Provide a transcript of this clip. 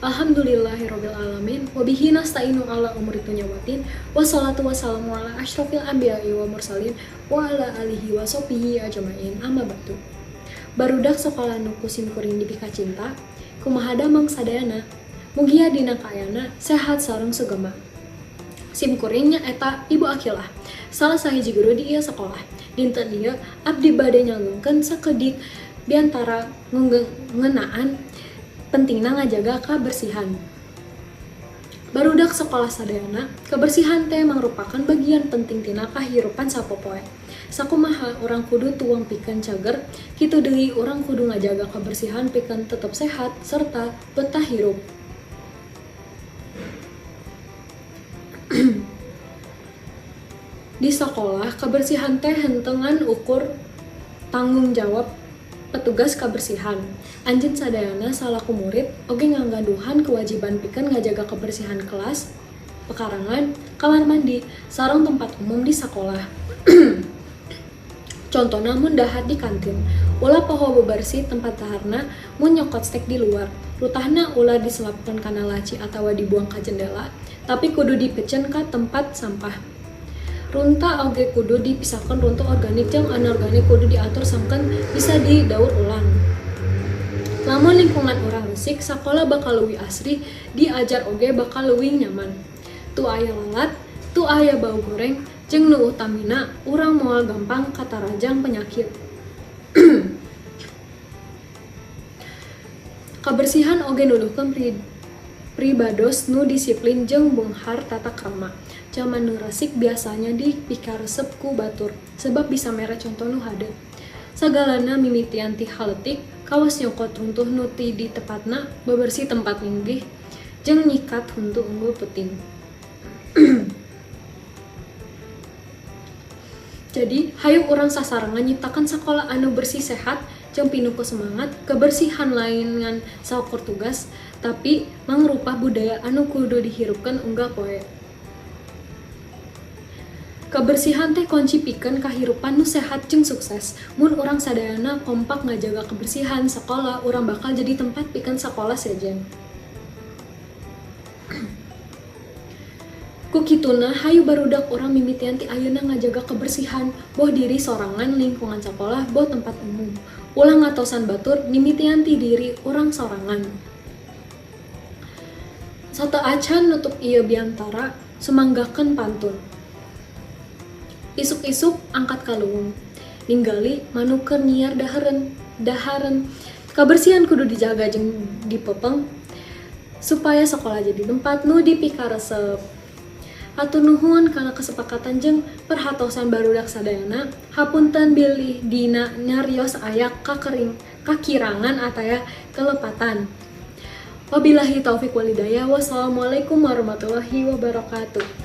Alhamdulillahirabbil alamin wa bihi nasta'inu ala umuri dunya waddin. Wassalatu wassalamu ala asyrafil anbiya'i wa mursalin wa ala alihi wa sahbihi ajmain. Amma ba'du. Barudak sekolah nu ku simkuring dipikacinta, kumaha damang sadayana, mugia dina kaayana sehat sareng sugema. Simkuring nyaeta Ibu Akilah, salah sahiji guru di ieu sekolah. Dinten ieu abdi bade nyanggungkeun sakedik biantara ngeunaan pentingna ngajaga kabersihan. Barudak sekolah sadayana, kebersihan teh mangrupakeun bagian penting tina kahirupan sapopoe. Sakumaha urang kudu tuang pikeun cager, kitu deui urang kudu ngajaga kebersihan pikeun tetep sehat serta betah hirup. Di sakolah, kebersihan teh henteu ngan ukur tanggung jawab petugas kebersihan. Anjeun sadayana salaku murid oge ngagaduhan kewajiban pikeun ngajaga kebersihan kelas, pekarangan, kamar mandi, sareng tempat umum di sakolah. Contona mun dahar di kantin, ulah poho bebersih tempat daharna mun nyokot stek di luar. Rutahna ulah diselapkeun kana laci atawa dibuang ka jendela, tapi kudu dipeceun ka tempat sampah. Runta oge kudu dipisahkeun, runtuh organik jeung anorganik kudu diatur sangkan bisa didaur ulang. Lamun lingkungan urang resik, sakola bakal leuwih asri, diajar oge bakal leuwih nyaman. Tu aya lalat, tu aya bau goreng, jeung nu utamina urang moal gampang katarajang penyakit. Kabersihan oge nuduhkeun pribados nu disiplin jeung beunghar tata krama. Jalma nu resik biasanya dipikaresep ku batur, sebab bisa mere conto nu hade. Sagalana mimitian ti haletik, kawas nyokot runtuh nu ti di tepatna, bebersih tempat linggih, jeung nyikat huntu unggul peuting. Jadi, hayu urang sasarengan nyiptakeun sakola anu bersih sehat jeung pinuh ku semangat. Kebersihan lain ngan saukur tugas, tapi mangrupa budaya anu kudu dihirupkeun unggal poe. Kebersihan teh kunci pikeun kahirupan nu sehat jeung sukses. Mun urang sadayana kompak ngajaga kebersihan sakola, urang bakal jadi tempat pikeun sakola sejen. Ku kituna hayu barudak urang mimitian ti ayeuna ngajaga kebersihan, boh diri sorangan, lingkungan sakolah, boh tempat umum. Ulah ngatosan batur mimitian ti diri urang sorangan. Sateuacan nutup ieu biantara sumanggakeun pantun. Isuk-isuk angkat kaluwung, ninggali manuk keur nyiar daharen. Kabersihan kudu dijaga jeung dipepeng supaya sekolah jadi tempat nu dipikaresep. Hatur nuhun kana kesepakatan jeung perhatosan barudak sadayana. Hapunten bilih dina nyarios aya kakering kakirangan ataya kelepatan. Wabillahi taufik walhidayah. Wassalamualaikum warahmatullahi wabarakatuh.